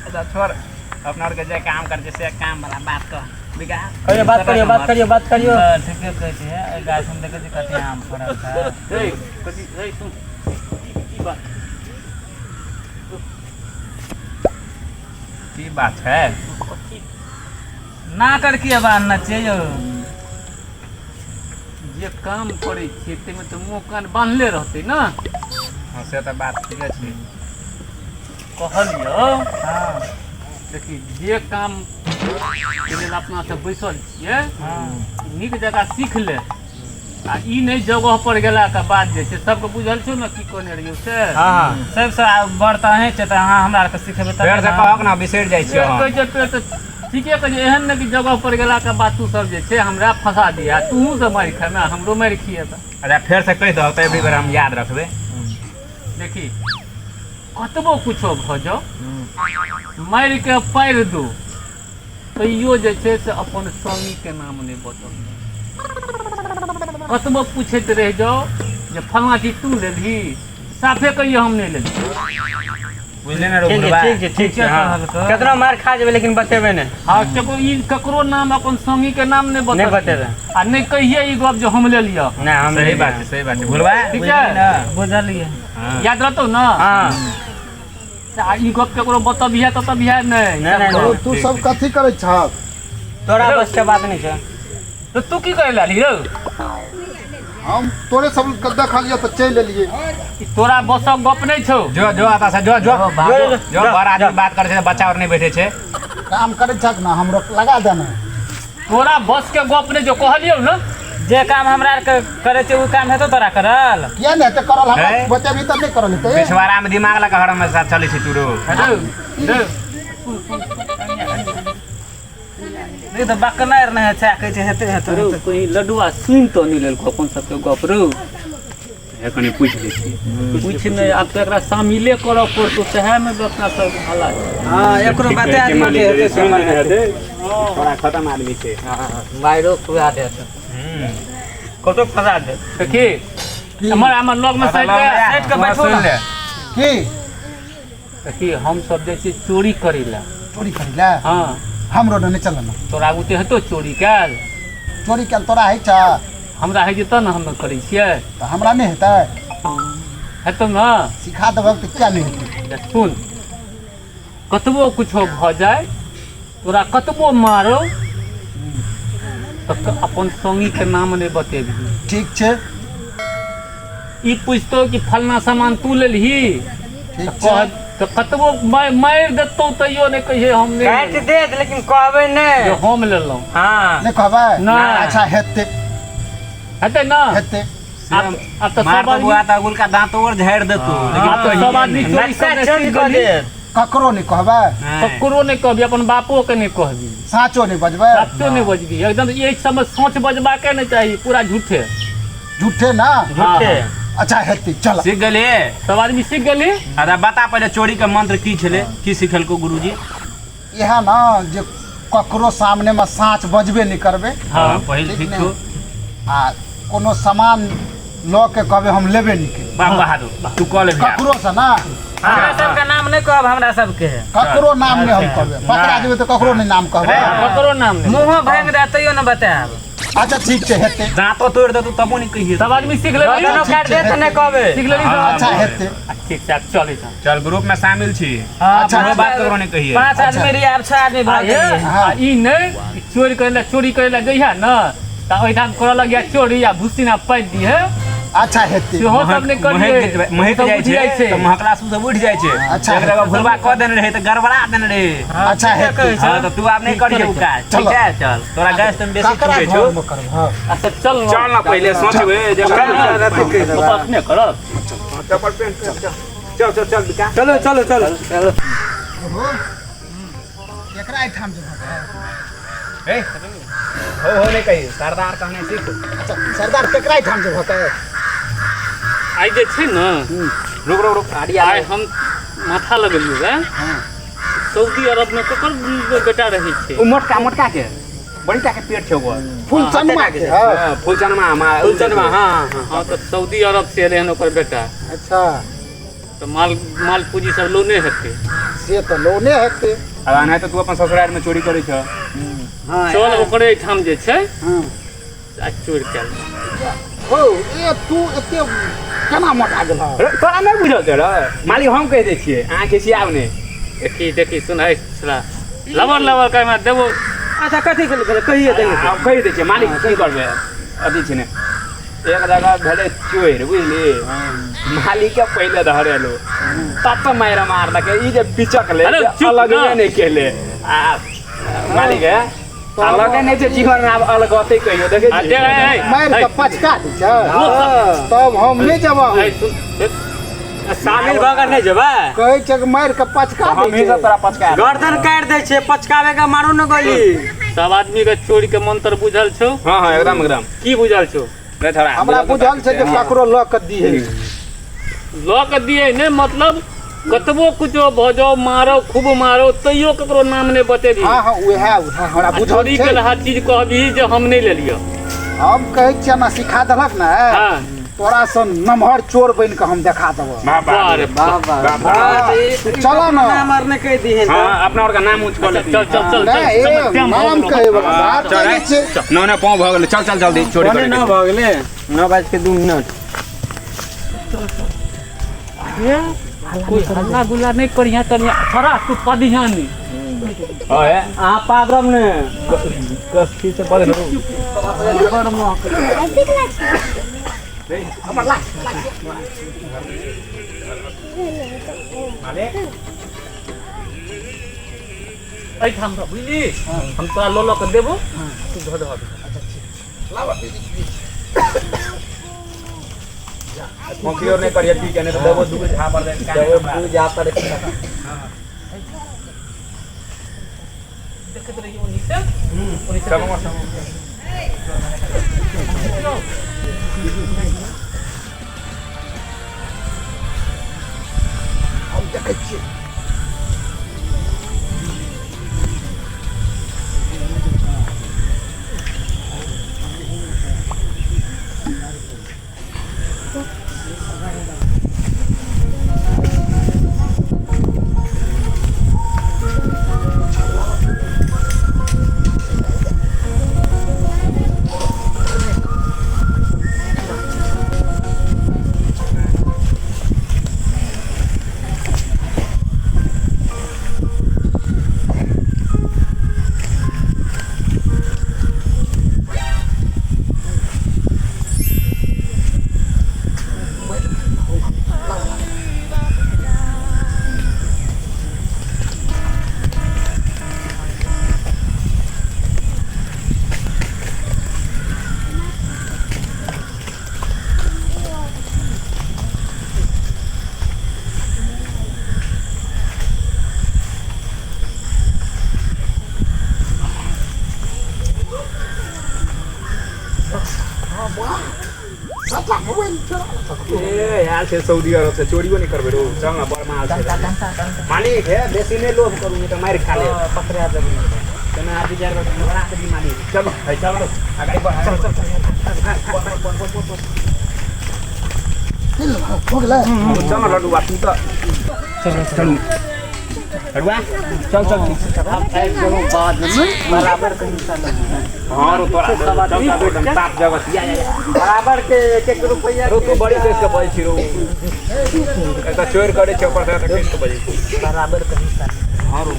अच्छा छोड़, अपना आरके जे काम करै छै से काम वाला बात कह विकास। कहियो बात करियो, बात करियो, बात करियो। ठीके कहै छै, एहि गाछमे देखै छी कते आम फड़ल छै। हे कथी, हे सुन, ई बात की बात छै? ना कर किया बान्हना छियै यौ? जे काम करै छियै ताहिमे तऽ मुँह कान बान्हले रहतै ने। हँ, से तऽ बात ठीके छै। कहलियौ। हँ। देखी, जे काम के लेल अपना सब बैसल छियै, हँ, नीक जकाँ सीख ले आ ई नहि जगह पर गेलाके बाद जे छै सबके बुझल छौ ने की कहने रहियौ से। हँ। सबसँ बड़ तऽ अहीँ छै, तऽ अहाँ हमरा आरके सिखेबै तब फेर से कहक ने, बिसरि जाइ छियै हम। कहै छै पेड़ तऽ ठीके कहै छै, एहन नहि कि जगह पर गेलाके बाद तू सब जे छै हमरा फंसा दिया, तूहू सब मारि खेमे, हमरो मारि खिएबे। अच्छा, फेर से कहि दहक तऽ एबरी बेर हम याद रखबै। देखी, कतबो कुछो भऽ जाओ, मारि के पारि दू, तैयो जे छै से अपन स्वामीके नाम नहि बतब। कतबो पूछैत रहि जाओ जे फलाँ चीज तू लेलही, साफे कहियो हम नहि लेली। बुझले ने रौ ठीक छै। बुढ़बा? ठीक छै, ठीक छै। हँ, कहलकौ। केतनो मार खा जेबै लेकिन बतेबै नहि। हँ, ककरो ई ककरो नाम, अपन संगी के नाम नहि नहि बतेबै। बतेबै। आ नहि कहिए ई गप जे हम लेलियै। नहि, हम सही नहि। बात छै, सही बात छै भुलबा। ठीक बुझली छै। ने? बुझलियै। हँ। याद रहतौ ने? हँ। आ ई गप ककरो बतबिहे ततबिहे नहि। नहि, नहि, रौ, तू सब कथी करै छहक? तोरा बस के बात नहि छै। तऽ तू की करै लाली रौ? हम तोरे सब के देखलियै तऽ चलि एलियै। ई तोरा बसक गप नहि छौ। जो जो आता से, जो जो जो, जो। बड़ आदमी बात करै छै तऽ बच्चा और नहि बैठे छै। काम करै छहक ने, हमरो लगा दे ने। तोरा बस के गप नहि जो, कहलियौ ने। जे काम हमरा आरके करै छै ओ काम हेतौ तोरा करल? किया नहि हेतै करल? हमरा है? बतेबही तब नहि करल हेतै। पिछवाड़ा में दिमाग लगा हर हमेशा चलै छै तू रौ। रौ, रौ, नहीं तऽ बकनार नहि छै, कहै छै हेतै हेतै। रौ, कहीं लडुआ सुनि तऽ नहि लेलको अपन सबके गप रौ? हे, कनि पूछि लै छियै। पूछि नहि, आब तऽ एकरा शामिले करऽ पड़तौ, सएहमे तऽ अपना सबके भला छै। हँ, एकरो बता दियौ जे हेतै से सुनि लेने हेतै, थोड़ा खतम आदमी छै। माइरो खुआ देत, कतौ फंसा देत। देखी, हमर हमर लगमे साइड के साइड के बैठू सुनि ने। ले। की? देखी, हम सब जाइ छियै चोरी करै लए। चोरी करै लए? हँ। हमरो ने चल ने। तोरा बुते हेतौ चोरी कयल? चोरी कयल तोरा होइ छ? हमरा होइ छै तब ने हम करै छियै। तऽ हमरा नहि हेतै? हेतौ ने। सिखा देबहक तऽ किया नहि हेतै? तऽ सुन, कतबो कुछो भऽ जाय, तोरा कतबो मारो तऽ अपन संगीके नाम नहि बतेबही। ठीक छै। ई पुछतौ कि फलना सामान तू लेलही? ठीक तऽ कह छै। तऽ कतबो मारि देतौ तैयो नहि कहिए हम नहि काटि लेलहुँ। देत लेकिन कहबै जे नहि हम लेलहुँ। हँ। नहि कहबै? नहि। अच्छा, हेतै। हेतै ने? हेतै। आब आब तऽ मार सब तऽ आदमी बुआ तऽ अगुलका दाँत और झाड़ि देतौ, लेकिन आब तऽ सब आदमी चोरी नक्शा करनाइ चेंज सीख कऽ गेली। देत। ककरो नहि कहबै? नहि। ककरो नहि कहबी, अपन बापो के नहि कहबी। साँचो नहि बजबै? साचो नहि बजबी एकदम। एहि समय सोच बजबाके नहि चाही, पूरा झूठे। झूठे ना? झूठे। अच्छा, हेतै, चल। सीख गेलियै? सब आदमी सीख गेली। अच्छा, बता पहिले चोरी के मंत्र की छलै, की सिखेलको गुरुजी? इएह ने जे ककरो सामनेमे साँच बजबे नहि करबै। हँ, पहिल ठीक ठीक ने? छौ। आ कोनो सामान लऽ के कहबै हम लेबे नहि केलियै। बाप बहादुर, तू कऽ ले भैया। ककरो से ना? हमरा सबके नाम नहि कहब, हमरा सबके। ककरो नाम नहि हम कहबै। पकड़ा जेबै तऽ ककरो नहि नाम कहबै। ककरो नाम नहि। मुँहो भाङि देत तैयो नहि बतायब। अच्छा, ठीक छै, हेतै। दाँतो तोड़ि देतौ तबो नहि कहिए। सब आदमी सीख लेली? गर्दनो काटि देत नहि कहबै। सीख लेली सब? अच्छा, हेतै। ठीक छै, आब चलै छ। चल, ग्रुप में शामिल छी। अच्छा। कोनो बात ककरो नहि कहिए। 5 आदमी रहियै, आब 6 आदमी आ भऽ ये, गेलियै। आ ई नहि कि चोरी करै लए, चोरी करै लए जइहे ने तऽ ओहिठाम करऽ लगिया चोरी आ भुस्सीना पाति दिहे। अच्छा, हेतै। सेहो सब नहि करियै। महक सब जाइ उठि जाइ छै छै। तऽ महकला से सब उठि जाइ छै। अच्छा। एक जगह भुलबा कऽ देने रहै तऽ गड़बड़ा देने रहै। अच्छा, हेतै। हँ, तऽ तू आब नहि करिहे ओ काज, ठीक चलो। छै? चल, तोरा गैस तऽ बेसी ककरा छुबै छौ। घरमे करब? हँ। अच्छा, चल ने। चल ने, पहिले सोचबै जे पापा अखने करब। चप्पल पेन, चल चल चल चल विकास। चलो चलो चलो। ओहो, केकरा एहिठाम जेबहक? ए हो हो, नहि कही, सरदार कहने सीख। अच्छा सरदार, केकरा एहिठाम जेबहक? आइ जे छै ने, रुक रुक रुक, आड़ी। आइ हम माथा लगेलियै रे, सऊदी अरब में ककर बेटा रहै छै? ओ मोटका मोटका के बड़ी टा के पेट छै ओकर। फूल चनमा के? हँ। हाँ, फूलचनमा, फूलचनमा, हँ हँ। हँ, तऽ सऊदी अरब से एलै हन ओकर बेटा। अच्छा। तऽ माल माल पूंजी सब लोने हेतै। से तऽ लोने हेतै। आब एनाहिते तू अपन ससुरारि में चोरी करै छह। हँ। चल, ओकरे एहिठाम जे छै हँ। आ चोरि कए लेबै। हौ, ए तू एते केना मोटा गेलह? रे, तोरा नहि बुझल छौ रे मालिक, हम कहि दै छियै, अहाँ खिसियाब नहि। देखी देखी, सुन है छला लबर लबर कर देबो। अच्छा, कथी के लिए कहिए देंगे? आब कहि दै छियै मालिक, की करबै, अथी छै ने, एक जगह भेलै चोरि, बुझली? मालिक के पहिले धरेलू तब मारि मारलकै, ई जे पिचकलै अरे से चुप अलगे ना। नहि केले। आ मालिक है अलगे नहि छै जीवन में, आब अलगते कहियो देखै आ छी। देख, ए, मारि ए, कऽ पचका दै छै तब हम नहि जेबह। ए, सुन, ए, शामिल भऽ कऽ नहि जेबै? कहै छै कि मारि कऽ पचका हम दै ही छै। सब तोरा पचका देब। गर्दन काटि दै छै, पचकावे के मारू न गोली। सब आदमी के चोरी के मंत्र बुझल छौ? हाँ हाँ, एकदम एकदम। की बुझल छौ? नहि थोड़ा हमरा बुझल छै जे ककरो लऽ कऽ दिहे। लऽ के दिए नहि, मतलब कतबो कुछो भऽ जाओ, मारो खूब मारो, तैयो ककरो नाम नहि बतेबी। हाँ हाँ, उएह उएह हमरा आ बुझल चोरी छै। के लहा चीज कहबी जे हम नहि लेलियौ। हम कहै छियै ने, सिखा देलक ने। हाँ। तोरा सन नमहर चोर बनि कऽ हम देखा देबह। वाह वाह रे वाह वाह। वाह। चलो ने। नाम आर नहि कहि दिहे। हाँ, अपना और का नाम ऊँच कर लेती। चल चल चल। नहि चल, ए समय टाइम भऽ नाम गेलौ। कहै बला बात चल, नहि छै। नौ नौ पाँव भऽ गेलै, चल चल जल्दी चोरी पौने करे। नौ भऽ गेलै, 9:02। कोई हल्ला गुल्ला नहि करिहे तरिहे, छोड़ा तू पदिहा नहि। हाँ है। अहाँ पादब ने। कथी से बदल? एहिठाम रह, बुझली? हम तोरा लऽ लऽ कऽ देबो, तू धऽ दहक। खोखी और नहीं करिए, ठीक है? नहीं तो देबो दूगो झापर दे। देबो जा पर। देखैत रहियो ओन्ही से, ओन्ही से। चलो चलो। हम देखै छियै। ए यार से सऊदी अरब से चोरियो नहीं करबे रो, चल ना, बड़ माल छै मालिक। है बेसी नहीं लोभ करू, नहीं तो मार खा ले। पकड़ा देबै। तना आदमी चार बार बड़ा के मालिक। चलो है, चलो आगे बढ़, चल चल चल। हो गेलै। चल ना लड्डुआ, तू तो चल चल लड्डुआ, चल चल। बाद में बराबर के हिस्सा लेबै। हाँ रो, तोरा चल चल, एकदम साफ जगह या या या। बराबर के एक एक रुपैआ। रो, तू बड़ी केस के बजै छी रो, एक तऽ चोर करै छै, ऊपर से तऽ केस के बजै छी। बराबर के हिस्सा। हाँ रो।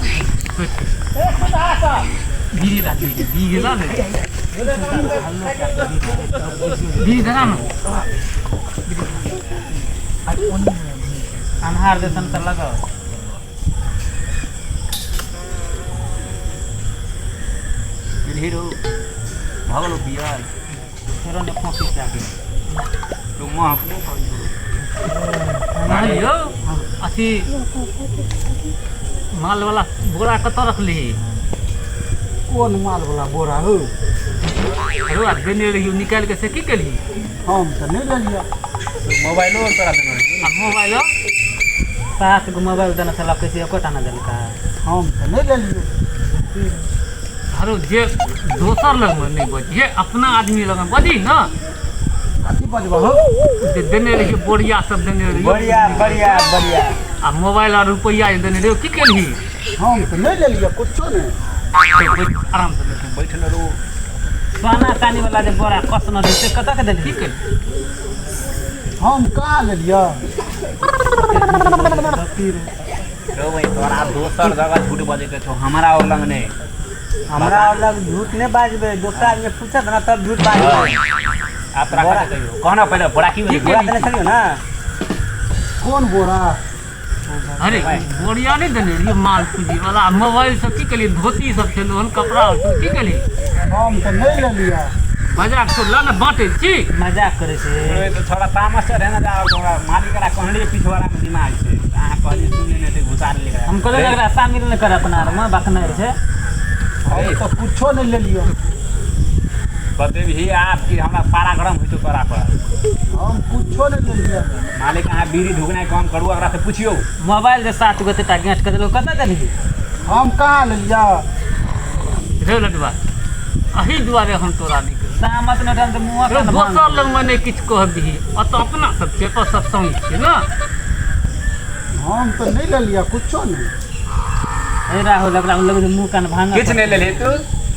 धीरे ला, धीरे धीरे ला ने, धीरे धरा ने। अन्हार जैसन तऽ लगल। हीरो भऽ गेलौ बियर। फेरो ने खोखी से आगे। रो महकबो करै छौ। नहि यौ, अथी माल वाला बोरा कतऽ रखली? कोन माल वाला बोरा हौ? अरे आ देने रहियो निकालि के, से की केलही? हम तऽ नहि लेलियै। मोबाइलो तोरा देने रहियौ। आ मोबाइलो? 7 गो मोबाइल देने छलक, कैसे एकोटा नहि देलकै? हम तऽ नहि लेलियै। आरो जे दोसर लगमे नहि बजिहे, अपना आदमी लगमे बजही ने। कथी बजबो हो? जे देने रहियो बोरिया सब देने रहियो। बढ़िया बढ़िया बढ़िया। आ मोबाइल आ रुपैया जे देने रहियो की केलही? हम तो नहीं लेलियो कुछो नहीं। आराम से बैठ बैठ न रो। सोना चानी वाला जे बोरा कसना दे से कतऽ के देलही? की केलही? हम कहाँ लेलियो? रो भाई तोरा दोसर जगह झूठ बजे के छौ, हमरा और लग नहीं। हमरा और लग झूठ नहीं बाजबे, दोसर आदमी पूछत ना तब झूठ बाजबे। आप तोरा कथी कहियो? कहना पहिले बोरा की भेलै? बोरा देने छलियो ना? कोन बोरा? अरे बोरिया नहीं देने रहियो माल पूंजी वाला, मोबाइल सब की केलिए? धोती सब छलौ हन, कपड़ा सब की केलिए? हम तो नहीं लेलियो। मजाक छोड़ला ना बाँटे छी। मजाक करै छै। तो छोड़ा तामस चढ़े ना जाओ, तोरा मालिक रा कहलिए पिछवाड़ा में दिमाग छै, अहाँ कहलिए सुनने नहीं ते घुसा लेले। हम कहलिए एकरा शामिल नहीं कर अपना आर में, बकने छै। हम तो कुछो नहीं लेलियो। बतेबही आप कि हमरा पारा गरम होइतो तोरा पर। हम कुछो नहीं लेलियो। मालिक अहाँ बीड़ी ढुकनाइ कम करू, एकरा से पुछियौ। मोबाइल जे 7 गो तेटा गेंट के देलौ कतऽ देलही? हम कहाँ लेलियो? रे लडुआ, अही दुआरे हम तोरा नहीं कहब। तामस न उठल तऽ मुँह रे दोसर लगमे नहि किछु कहबही, अतऽ अपना सब छियै, एतऽ सब संगी छियै ना। हम तो नहीं लेलियो कुछो नहीं। ए राहुल एकरा लग मुँह कान भांग। किछु नहीं लेलही तू?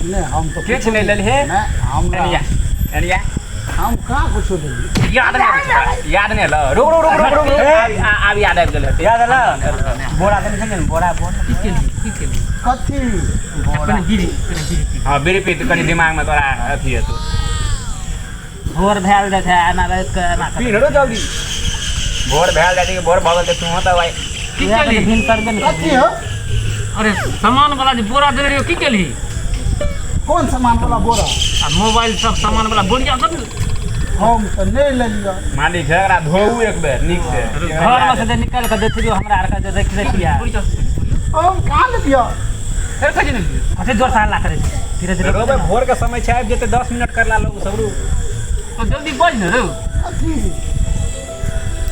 नहीं हम तो किछु नहीं लेलही। नहीं हम एनिया एनिया हम कहाँ कुछो लेलियो? याद नहीं, याद नहीं ल। रुक रुक रुक रुक रुक, आब याद आबि गेल हेतै। याद एलो? बोरा देने छलियो ने? बोरा बोरा की केलही? की केलही? कथी? कनि बीड़ी, कनि बीड़ी पी। हां बीड़ी पी त कनि दिमाग में तोरा अथी हेतौ। भोर भेल जाइ छै एना राति के एना पी रो जल्दी। भोर भेल जाइ छै, भोर भऽ गेल त तू त भाई की केलही? भिन करबे ने। कथी हो? अरे सामान वाला जे बोरा देने रहियो की केलही? कौन सामान वाला बोरा? आ मोबाइल सब सामान वाला बोरिया सब हम तो नहीं लेलियो। मालिक है एकरा धोउ एक बेर नीक से। घर में से जे निकाल के देथियो हमरा आर के जे रख रखिया। हम कहाँ लेलियो? फेर कथी लेलियो? कथी जोर से हल्ला करै छै? धीरे धीरे रो भाई भोर के समय छै, आबि जेतै 10 मिनट करला लोग सब रू। तो जल्दी बज ने रो। कथी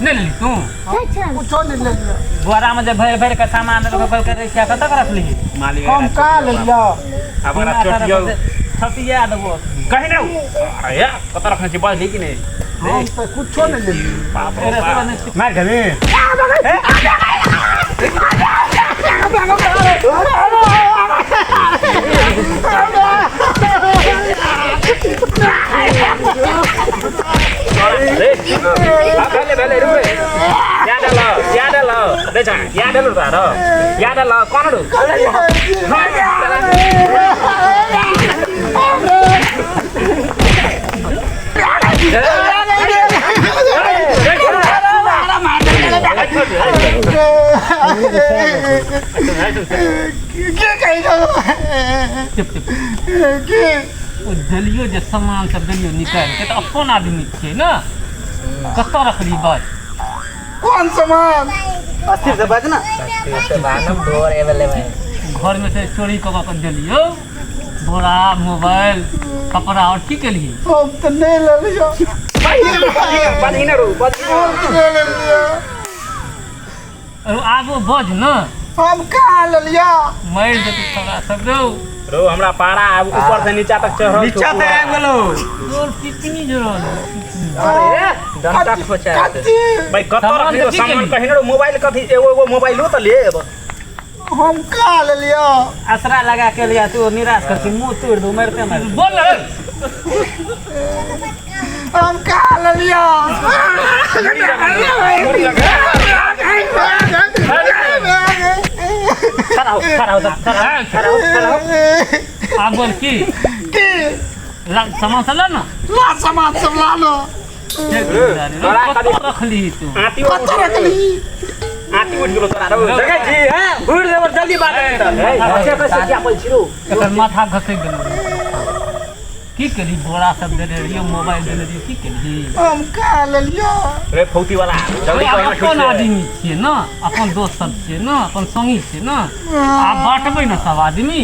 नहीं लेली तू? कुछो नहीं लेलियो। बोरा में जे भरि भरि के सामान रखल के रखिया कतऽ के रखलिही? मालिक हम कहाँ लेलियो? आब ओकरा चोटियौ छतिया देबो कहीं ना। अरे कतऽ रखने छी बजली कि नहीं? हम तो कुछो नहीं लेलियो। बाप रे बाप। मार खेबी? भेले भेले रुक रे। याद एलो, याद एलो। रे छा, याद एलो तोरा। याद एलो कोन रू? के कहि चुप चुप। के ओ देलियो जे सामान सब देलियो निकालि के तऽ अपन आदमी छियै ना, कतऽ रखली बाज? कौन सामान? अस्थिर से बाज ना। घर में से चोरी कऽ के देलियो बोरा मोबाइल कपड़ा और की केलही? हम तो नहीं लेलियो। बजही ना रू, बजही। हम तो नहीं लेलियो। अरे आगो बज ना। हम कहाँ लेलियो? मरि जेतै छोड़ा सब रौ। रो हमरा पारा आब ऊपर से नीचा तक चढ़ल। नीचा से आबि गेलौ। तोर पिकनी जरल। अरे डंटा खोचा भाई कतऽ रखलियो सामान कहीं रो? मोबाइल कथी एगो एगो मोबाइलो त लेब। हम कहाँ लेलियो? असरा लगा के लिया तू निराश कर छी, मुंह तोड़ दू मरते मरते। बोल ना। हम कहाँ लेलियो? खड़ा हो, खड़ा हो, खड़ा हो, खड़ा हो। आब बोल की की सामान सब ला ना? ला सामान सब ला लो। कतऽ रखली तू? कतऽ रखली? आती उठ गेलो तोरा रो। देखै छी हैं घुरि देबो जल्दी बात त। कैसे कैसे क्या बोल छी रो? एकर माथा घसकि गेलो। की केलही? बोरा सब देने रहियो, मोबाइल देने रहियो, की केलही? हम कहाँ लेलियो? रे फौती वाला जल्दी अपन कहना। आदमी छियै ना, अपन दोस्त सब छियै ना, अपन संगी छियै ना, आब बाँटबै ना सब आदमी।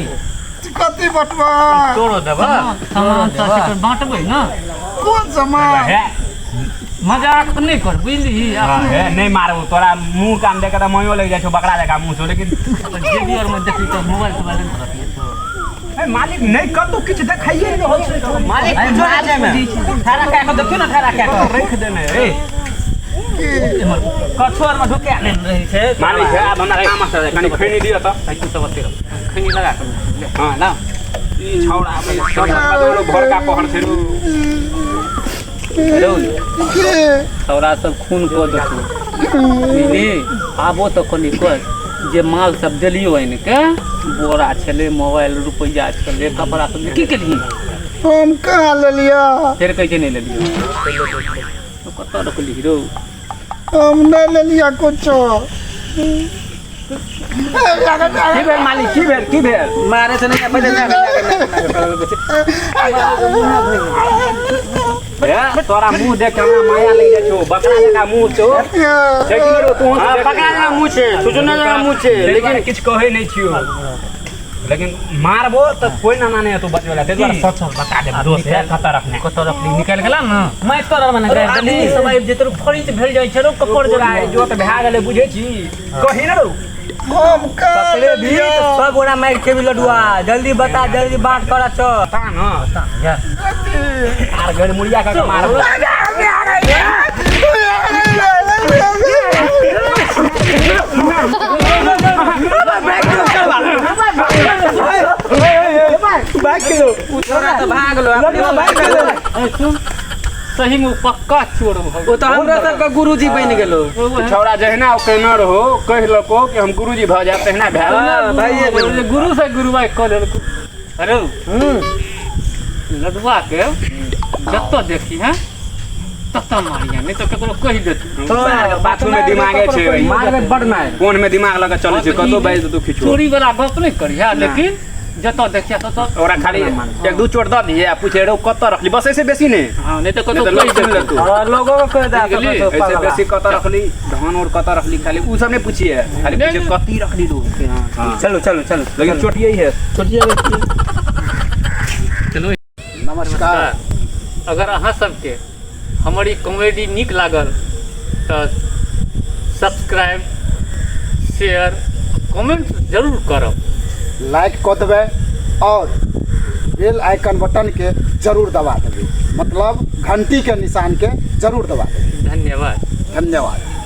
कथी बटवा? तोरो देबा सामान सब बाँटबै ना। कौन सामान? हे मजाक नहीं कर बुझली। नहीं मारबो तोरा मुंह कान देख के त मयो लग जाइ छौ बकरा जका मुंह छौ, लेकिन जेबी और में देखी तो मोबाइल तोबाइल नहीं रखिए तो। ए मालिक नहीं कतौ किछु देखाइए नहि रहल छै। मालिक कुछो नहि छै एहिमे। ठहरा कए कऽ देखियौ ने, ठहरा कए कऽ रखि देने ए कछुआ आरमे ढुका लेने रहै छै। मालिक है, आब हमरा काम আছে, कनि खैनी दिअ तऽ। तू सब ओते रह। खैनी लगा कऽ ले। हँ ला ई छौड़ा सब कतौ भोरका पहर छै रौ। रौ छौड़ा सब खून कऽ देतौ बुझली। आबो तऽ कनि कर जे माल सब देलियो आनि के, बोरा छलै, मोबाइल, रुपैआ छलै, कपड़ा सब, की केलही? हम कहाँ लेलियै? फेर कहै छै नहि लेलियो। तो कतऽ रखली रौ? हम नहीं लेलियै कुछो। की भेल मालिक, की भेल, की भेल? मारे से नहीं पहिले नहि। ए, तोरा मुँह देख के हमरा माया लागि जाइ छौ, बकरा जकाँ मुँह छौ। छै कि नहि रौ? तू हँ, बकरा जकाँ मुँह छै, छुछुनर जकाँ मुँह छै, लेकिन किछु कहै नहि छियौ, लेकिन मारबो तऽ कोइ ना माने तू बचबै ला, ताहि दुआरे सच सच बता दे दोस्त है, कतऽ रखने, कतऽ रखली? निकालि गेला ने। मारि तोरा मने गाड़ि आदमी देली। सब आबि जेतै, फरिच भेल जाइ छै रौ, कपड़ पूरा जरूर इज्जत भए गेलै, बुझै छी? कही ने रौ। हम कहाँ पकड़े भी लेलियै? तऽ सब गोरा मारि खेबी लडुआ। जल्दी बता, जल्दी बात कर चल। बता न आर गड़मुड़िया कऽ के मारबो। छोरा तऽ भागलो। सही में पक्का चोर भऽ ओ तऽ हमरा सबके गुरुजी बनि गेलो। छौड़ा जहिना ओ कहने रहो, कहि लको कि हम गुरुजी भऽ जायब, तहिना भए गेल। हँ, भाइये गेल। गुरु से गुरुवाई कऽ लेलको। अरे लडुआ के जतऽ देखी है ततऽ मारिया, नहि तऽ ककरो कहि देतू। पाछू मे दिमागे छै। मारबे बड मारि। कोन मे दिमाग लऽ कऽ चलै छै, कतौ बाजि देतौ किछु। चोरी वाला गप नहि करिहा, लेकिन जतऽ देखिया ततऽ ओकरा खाली एक दू चोट दऽ दिहे आ पूछे रौ कतऽ रखली, बस ऐसे बेसी नहि। हँ, नहि तऽ नहि कतौ तऽ कहि लोक सुनि देतौ। लेतौ। हँ, लोगो के कहि दे। बुझली? ऐसे बेसी कतऽ रखली धान और कतऽ रखली, खाली उ सब नहि पूछिए, खाली नहि, पूछे नहि। कती रखली रू। हाँ। चलू चलू चलू। लेकिन चोट यही है। चलू। नमस्कार। अगर अहाँ सबके हमर ई कॉमेडी नीक लागल तऽ सब्सक्राइब, शेयर, कमेंट जरूर करब। लाइक कऽ देबै और बेल आइकन बटन के जरूर दबा देबै, मतलब घंटी के निशान के जरूर दबा देबै। धन्यवाद। धन्यवाद।